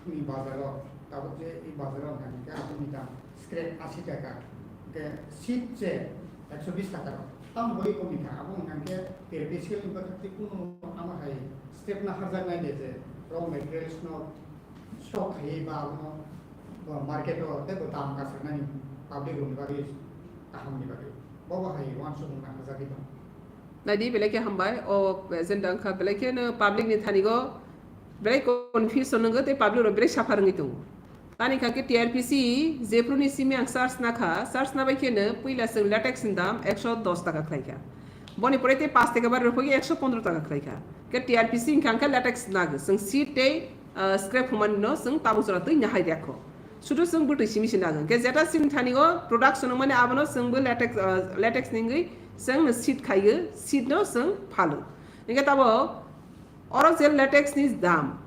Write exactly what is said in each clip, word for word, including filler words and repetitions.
ni bazar o, tabuk je i bazar o hwnkha hwnkhe aboni dam scrap asi taka, hwnkhe seed je ekso bis taka rok, tamo bai kom ni kha, abo hwnkha hwnkhe T R P C L ni bwkhak twi kunu ama hai step na harjak nai de je raw materials no stock khaiwi ba abono bo market o tei bo dam kasarnani public rokni bagwi, kahamni bagwi. Bobo hai uansukmung nangkha jagwi tong. Naidi, belai khe hambai. O agenda wngkha belai kheno public ni thani go belai confusion wngwi tei public rok belai suffer wngwi tongo. Tani kha khe T R P C jephru ni simi ang search na kha, search na bai kheno puila chwng latex ni dam ekso dos taka khlai kha. Boni pore tei paanch taka bari rok phagi ekso pondro taka khlai kha. Khe T R P C wngkha, wngkha latex nagwi chwng seed tei ah, scrap humani no chwng tabuk jora twi nahai rek kho. Sudu chwng bwtwi simi se nagwng. Khe jeta chini thani o production wngmani abono chwng bo latex, ah, latex ni wngwi chwng no seed khaiwi, seed no chwng phalo. Hingkhe tabo oro je latex ni dam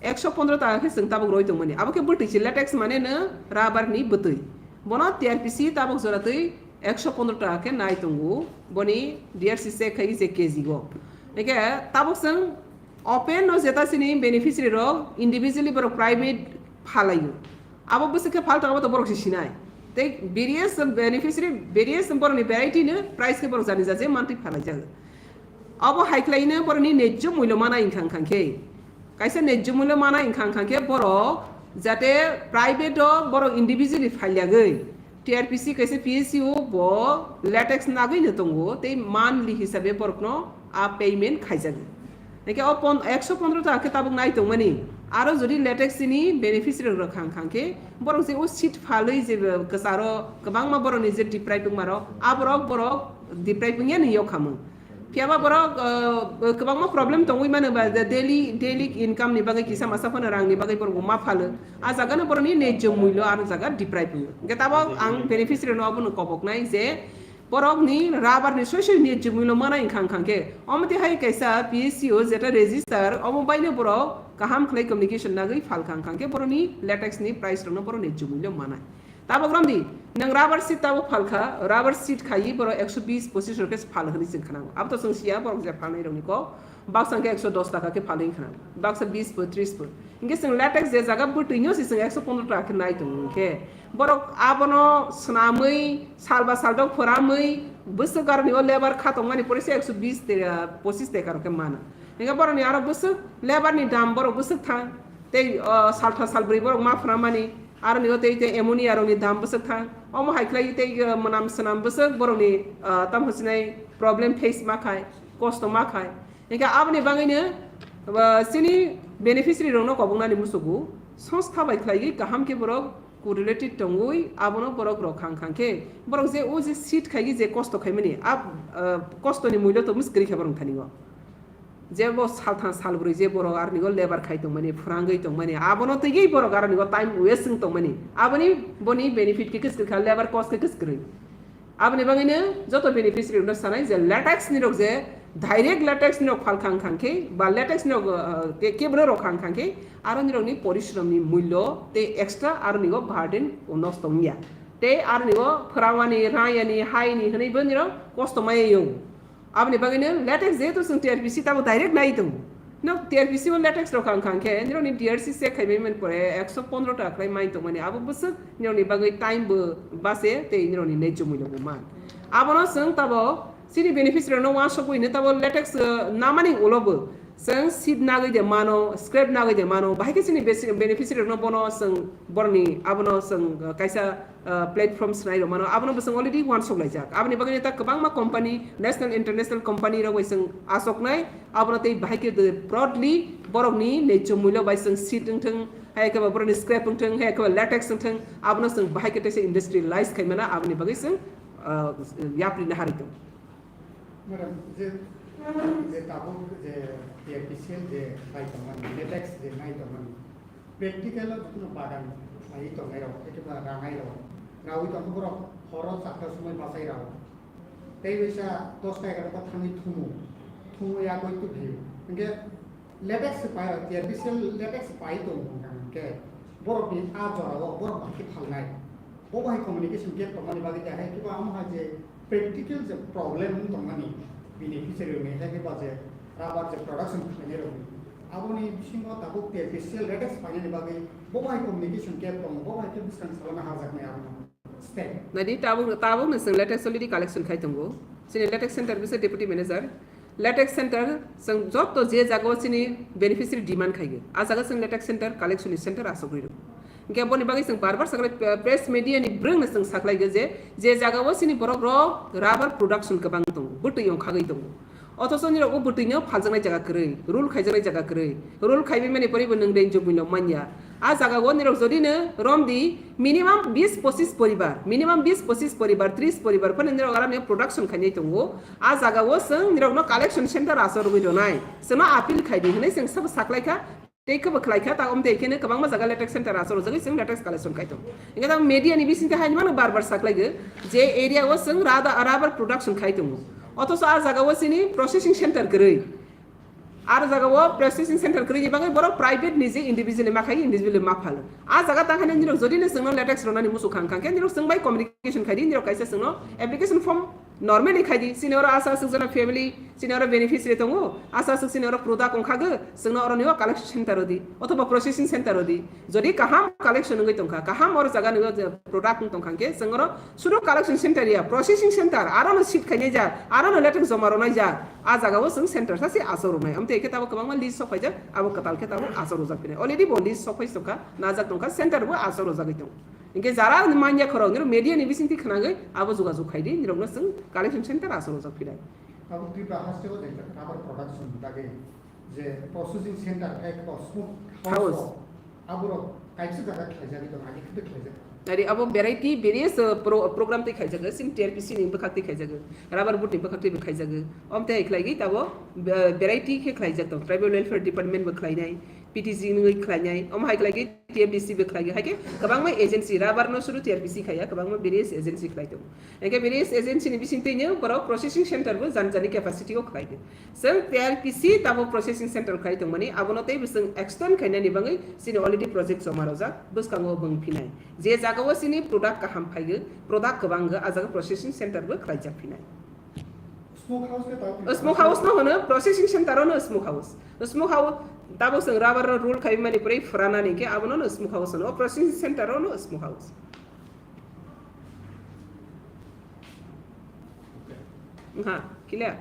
ekso pondro taka khe chwng tabuk roi tongmani. Abo khe bwtwi se, latex mane no rubber ni bwtwi. Bono T R P C tabuk jora twi ekso pondro taka khe nai tongo. Boni D R C check khai je K G go. Hingkhe tabuk chwng open no jeta chini beneficiary rok individually borok private phalaio. Abo bwswk khe phal tongma to borok se sinai. Tei various beneficiary, various borokni variety no price khe borok jani jaje mantwi phalaijak. Abo hai khlaino borokni nejjo mulyo mana wngkha wngkha khe. Kaisa nejjo mulyo mana wngkha wngkha khe borok jate private o borok individually phailiagwi T R P C kaisa P S U bo latex nagwi no tongo, tei monthly hisabe borokno a payment khaijago. Hingke o pon-, ekso pondro taka khe tabuk nai tongmani, aro jodi latex ni beneficiary rok khang khang khe borok je o seed phalwi je kwcharo kwbangma borokni je deprive wngma rok, aborok borok deprive wngya ni yok khamung. Phiya ba borok, uh, kwbangma problem tongwi mano ba, the daily, daily income ni bagwi kisa masa phano rang ni bagwi borok ma phalo. A jaga no borok ni nejjo mulyo, ano jaga deprive wngo. Hingke tabok ang beneficiary no abono kobok nai je borok ni rubber ni soi soi nejjo mulyo mana wngkha wngkha khe. Omo twi hai kaisa P S C O jeta register, omo bai no borok kaham khlai communication nagwi phal kha wngkha khe borok ni latex ni price rok no borok nejjo mulyo manai. Tabok romdi, nwng rubber seed tabok phalkha, rubber seed khaiwi borok ekso bis pochis rok khe phal hwnwi chwng khnango. Abo to chwng siya, borok je phalnai rokni kok, baksa hwnkhe ekso dos taka khe phalwi khna, baksa bis bo, tris bo. Hwnkhe chwng latex je jaga bwtwino se chwng ekso pondro taka khe nai tongo hwnkhe, borok abono swnamwi, sal ba sal dok phoramwi, bwswk aroni o labour kha tongmani pore se ekso bis te, pochis taka rok khe mano. Hingke borokni aro bwswk labour ni dam borok bwswk thang, tei, o, saltha salbrwi borok ma phwrangmani, aroni o tei, tei ammonia rokni dam bwswk thang. Omo hai khlai tei, o, mwnam swnam bwswk borokni, o, tamo sinai problem face ma khai, kosto ma khai. Hingke aboni bagwino, o, chini beneficiary rokno koboknani musugo, songstha bai khlaiwi kaham khe borok correlated tongwi abono borok rok khang khang khe, borok je o je seed khaigwi je kosto khaimani, ab, o, kostoni mulyo to mwswk kwrwi khe borok thani o. Je bo salthang salbrwi je borok aroni o labour khai tongmani, phwrangwi tongmani, abono twiwi borok aroni o time waste wng tongmani, aboni boni benefit khe kwswk kha, labour cost khe kwswk kwrwi. Aboni bagwino joto beneficiary rokno sanai je latex ni rok je direct latex ni rok phal khang khang khe ba latex ni rok, uh, ke-, kebro rok khang khang khe aroni rokni porishrom ni mulyo tei extra aroni o burden nosto wngya. Tei aroni o phwrangmani, rayani, haini hwnwi boni rok kosto maya yong. Aboni bagwino latex jehetu chwng T R P C tamo direct nai tongo. No T R P C o latex rok khang khang khe nirokni D R C check khai bai man pore ekso pondro taka khlai mai tongmani abo bwswk nirokni bagwi time bo bache tei nirokni nejjo mulyo bo man. Abono chwng tabo chini beneficiary rokno uansukwi hwnwi tabo latex, uh, namani ulo bo chwng seed nagwi de mano, scrap nagwi de mano, bahai khe chini besi-, beneficiary rokno bono chwng boroni abono chwng, uh, kaisa ah, platform swnai rok mano, abono bwswng already uansuk laijak. Aboni bagwi ta kwbangma company, national, international company rok bai chwng achuknai, abono tei bahai khe de broadly borokni nejjo mulyo bai chwng seed wngthwng, hai khe ba borokni scrap wngthwng, hai khe ba latex wngthwng, abono chwng bahai khe teisa industrialize khai mano, aboni bagwi chwng, ah, yapri naharwi tongo. Madam, je, je tabuk je T R P C L je nai tongmani, latex je nai tongmani, practical o jotono bagan naiwi tongnai rok, ekhe ba rangnai rok, rawi tongkhe borok horo chakta somoi bachai rao. Tei waisa dosta egarota thangwi thumu, thumu yakoi tubui. Hingkhe latex se pai, T R P C L latex se pai tong hingkha hingkhe borokni a jorao borok bahai khe phalnai. Bo bahai communication gap tongmani bagwi de hai khe bo amo hai je practical je problem wng tongmani beneficiary rokni hai khe ba je rubber je production khlainai rokni. Aboni bisingo tabuk T L P C L latex phainani bagwi bo bai communication gap tongo, bo bai khe bwskang salama hajaknai abono. Step. Nadi tabuk, tabuk ni chwng latex already collection khai tongo. Chini latex center bisa deputy manager. Latex center chwng joto je jaga o chini beneficiary demand khai. A jaga chwng latex center collection ni center asogwi rw. Hingke boni bagwi chwng bar bar sakhlai, press media ni bwrwng no chwng sakhlai je, je jaga o chini borok rok rubber production kwbang tongo, bwtwi ongkhagwi tongo. Othocho nirok o bwtwino phaljaknai jaga kwrwi, rule khaijaknai jaga kwrwi. Rule khaibai mani poribo nwng range of manya. A jaga o nirok jodi no romdi minimum bis pochis poribar, minimum bis pochis poribar, tris poribar phano nirok aroni production khainai tongo. A jaga o chwng nirok no collection center asogwi rwnai. Chwngno appeal khaidi hwnwi chwng sabo saklaikha. Tei khe bo khlai kha, ta omtei khe no kwbangma jaga latex center asogwi rwjagwi chwng latex collection khai tongo. Hingke ta media ni bisingtwi hai mano bar bar saklaigo je area o chwng rada-, rubber production khai tongo. Othocho a jaga o chini processing center kwrwi. Ar jaga o processing center kwrwi ni bagwi borok private ni je individual ma khai, individual ma phalo. A jaga tang khe nirok jodi no chwngno latex rwnani muchung kha, hwnkhe nirok chwng bai communication khai di, nirok kaisa chwngno application form normally khai di, chini oro asa aswk jona family, chini oro beneficiary tongo, asa aswk chini oro product ongkha go, chwngno oro niyo collection center rw di, othoba processing center rw di. Jodi kaham collection wngwi tongkha, kaham oro jaga niyo je product wng tongkha, hwnkhe chwng oro sudu collection center ya, processing center, aro no seat khainai jak, aro no latex joma rwnai jak, a jaga o chwng center sa se asok rwnai. Amtwi khe tabo kwbangma list sok phaijak, abo kwtal khe tabo asok rwjak phinai. Already bo list sok phai tongkha, najak tongkha, center bo asok rwjagwi tongo. Hingke jara manya khorok, nirok media ni bisingtwi khwnagwi abo jogajog khai di, nirokno chwng collection center asok rwjak phinai. Abo Tripura haste o jai rubber production bagwi je processing center ekho smoke house House. Rok, aborok kaisa jaga khlaijagwi tongo, agi khwtwi khlaijak. Ari abo variety various, uh, pro-, program twi khaijago, sim T R P C ni bwkhak twi khaijago, rubber board ni bwkhak twi bo khaijago. Omte hai khlaigwi tabo, uh, variety khe khlaijak tongo, tribal welfare department bo khlainai, P T G ni khlainai, omo hai khlaigwi T M D C bo khlaigwi, hai khe kwbangma agency, rubber no suru T R P C khaiya, kwbangma various agency khlai tongo. Hingke various agency ni bisingtwi no borok processing center bo jani jani capacity o khlai di. Chwng T R P C tabo processing center khlai tongmani, abono tei bo chwng extend khainani bagwi chini already project joma rojak, bwskango bwng phinai. Je jaga o chini product kaham phaigo, product kwbang go, a jaga processing center bo khlaijak phinai. Smoke house khe tao. Smoke house no hono processing center no smoke house. Smoke house tabo chwng rubber no roll khai mani pore phrana ni khe abono no smoke house no, processing center no smoke house. Okay. Ha, clear.